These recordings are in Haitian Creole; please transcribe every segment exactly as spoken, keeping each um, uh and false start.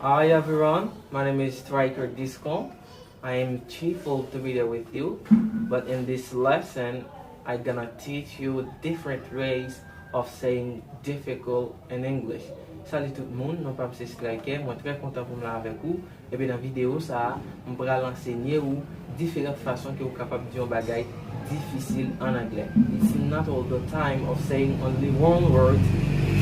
Hi everyone, my name is Striker Discon. I am cheerful to be there with you, but in this lesson, I'm gonna teach you different ways of saying difficult in English. Salut tout moun, non pa m se Striker, mwen trè kontan pou m la avèk ou. Epi nan videyo sa a, m pral ansenye ou diferan fason ke ou kapab di yon bagay difisil an anglè. It's not all the time of saying only one word,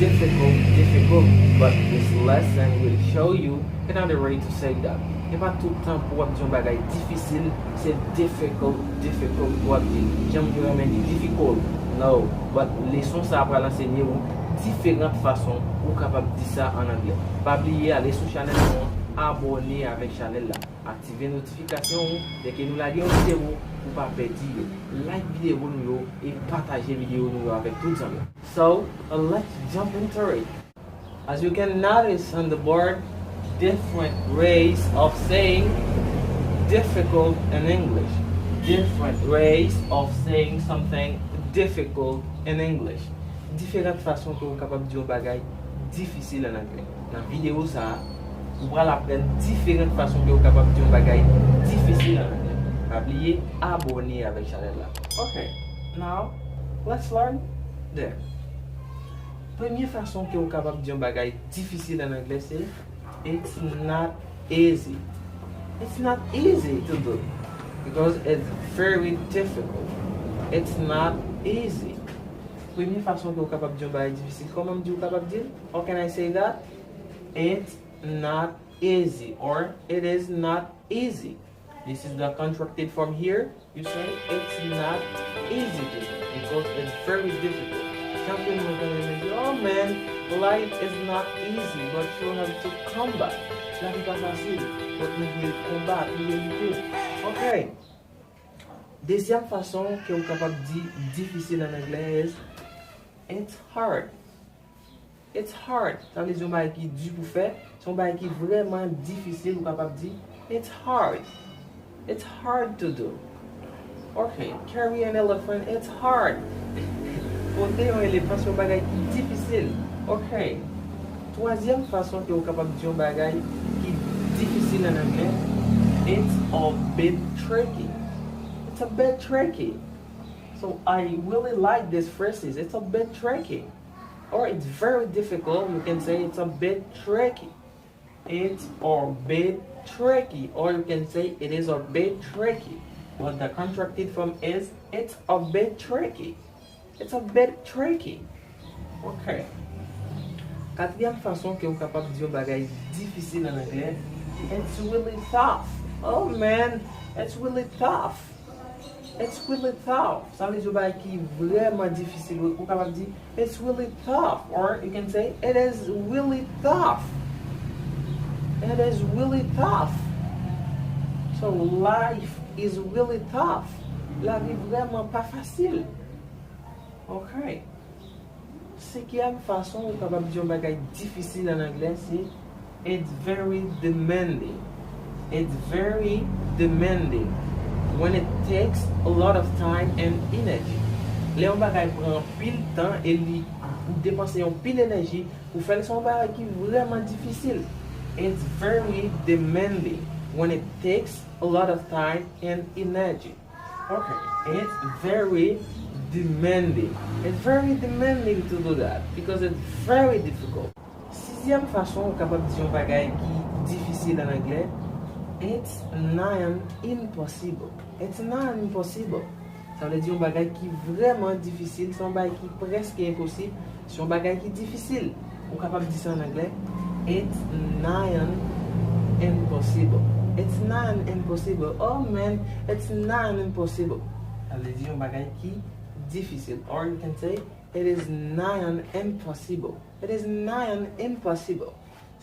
difficult, difficult, but this lesson will show you another way to say that. E pa tout tan pou w ap di yon bagay difisil, se difficult, difficult pou w ap di. Jan moun yo renmen di difficult. No, but leson sa a pral ansenye ou diferan fason ou kapab di sa an anglè. Pa bliye ale sou chanèl nou an, abòne avèk chanèl la. Aktive notifikasyon ou, dèke nou lage yon videyo, pou pa pèdi yo. Like videyo nou yo e pataje videyo nou yo avèk tout zanmi. So, uh, let's jump into it. As you can notice on the board, different ways of saying difficult in English. Different ways of saying something difficult in English. Diferan fason ke ou kapab di yon bagay difisil an anglè. Nan videyo sa a, ou pral aprann diferan fason ke ou kapab di yon bagay difisil an anglè. Pa bliye abòne avèk chanèl la. Ok, now let's learn them. Premye fason ke ou kapab di yon bagay difisil an anglè se it's not easy. It's not easy to do because it's very difficult. It's not easy. Premye fason ke ou kapab di yon bagay difisil, kòman m di ou kapab di l? How can I say that? It's not easy or it is not easy. This is the contracted form here. You say it's not easy to do because it's very difficult. Chak moun mwen konnen yo di, oh man, life is not easy, but you have to combat. Lavi pa fasil, but nou dwe konbat, nou dwe lite. Ok. Dezyèm fason ke ou kapab di difisil an anglè is it's hard. It's hard. Sa vle di yon bagay ki di pou fè. Se yon bagay ki vrèman difisil, ou kapab di it's hard. It's hard to do. Ok. Carry an elephant, it's hard. Pote yon elefan se yon bagay ki difisil. Ok. Twazyèm fason ke ou kapab di yon bagay ki difisil an anglè, it's a bit tricky. It's a bit tricky. So I really like these phrases. It's a bit tricky. Or it's very difficult. You can say it's a bit tricky. It's a bit tricky. Or you can say it is a bit tricky. But the contracted form is it's a bit tricky. It's a bit tricky. Ok. Katriyèm fason ke ou kapab di yon bagay difisil an anglè, it's really tough. Oh man, it's really tough. It's really tough. Sa vle di yon bagay ki vrèman difisil. Ou kapab di, it's really tough. Or you can say, it is really tough. It is really tough. So life is really tough. Lavi vrèman pa fasil. Ok. Senkyèm fason ou kapab di yon bagay difisil an anglè se it's very demanding. It's very demanding when it takes a lot of time and energy. Lè yon bagay pran anpil tan e li ou depanse yon pil enèji pou fè l, se yon bagay ki vrèman difisil. It's very demanding when it takes a lot of time and energy. Ok. It's very demanding. It's very demanding to do that because it's very difficult. Sizyèm fason ou kapab di yon bagay ki difisil an anglè, it's nigh on impossible. It's nigh on impossible. Sa vle di yon bagay ki vrèman difisil, se yon bagay ki prèske enposib, se yon bagay ki difisil. Ou kapab di sa an anglè, it's nigh on impossible. It's nigh on impossible. Oh man, it's nigh on impossible. Sa vle di yon bagay ki difisil. Or you can say, it is nigh on impossible. It is nigh on impossible.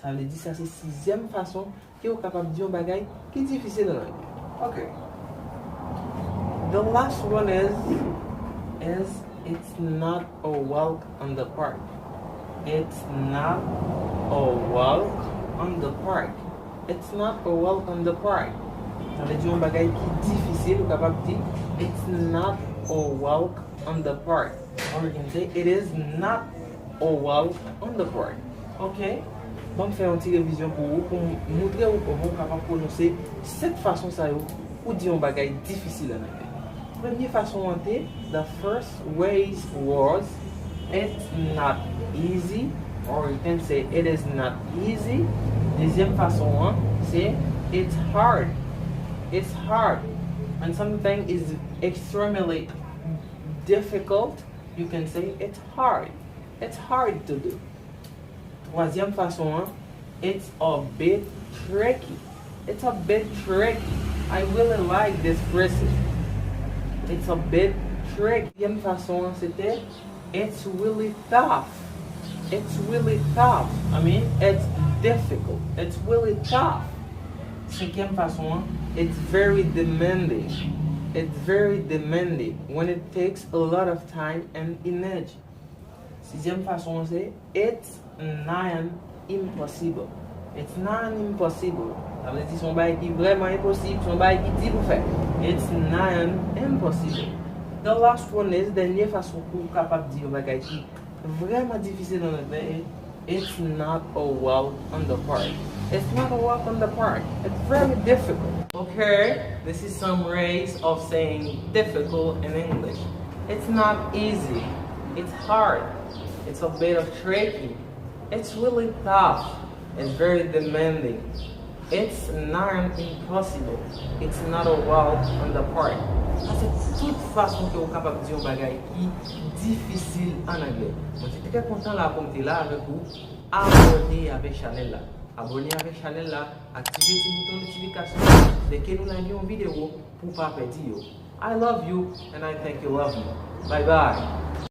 Sa vle di sa se sizyèm fason ke ou kapab di yon bagay ki difisil an anglè. Ok. The last one is, is it's not a walk on the park. It's not a walk on the park. It's not a walk on the park. Sa vle di yon bagay ki difisil, ou kapab di, it's not a walk on the park. Or you can say, it is not a walk on the park. Ok? Ban m fè yon ti revizyon pou ou, pou m montre ou kòman ou kapab pwononse sèt fason sa yo pou di yon bagay difisil an anglè. Premye fason an te, the first ways was, it's not easy, or you can say it is not easy. Dezyèm fason an se, it's hard. It's hard. When something is extremely difficult, you can say it's hard. It's hard to do. Twazyèm fason an, it's a bit tricky. It's a bit tricky. I really like this phrase. It's a bit tricky. Katriyèm fason an, se te, it's really tough. It's really tough. I mean, it's difficult. It's really tough. Senkyèm fason an, it's very demanding. It's very demanding when it takes a lot of time and energy. Sizyèm fason an se, it's nigh on impossible. It's nigh on impossible. Sa vle di se yon bagay ki vrèman enposib, se yon bagay ki di pou fè. It's nigh on impossible. The last one is, dènye fason pou w kapab di yon bagay ki vrèman difisil an anglè, it's not a walk on the park. It's not a walk on the park. It's very difficult. Okay, this is some ways of saying difficult in English. It's not easy. It's hard. It's a bit of tricky. It's really tough. It's very demanding. It's not impossible. It's not a walk on the park. Sa se tout fason ke ou kapab di yon bagay ki difisil an anglè. Mwen te trè kontan la pou m te la avèk ou. Abòne avèk chanèl la. Abòne avèk chanèl la. Aktive ti bouton notifikasyon dèke nou lage yon videyo pou w pa pèdi yo. I love you and I think you love me. Bye bye.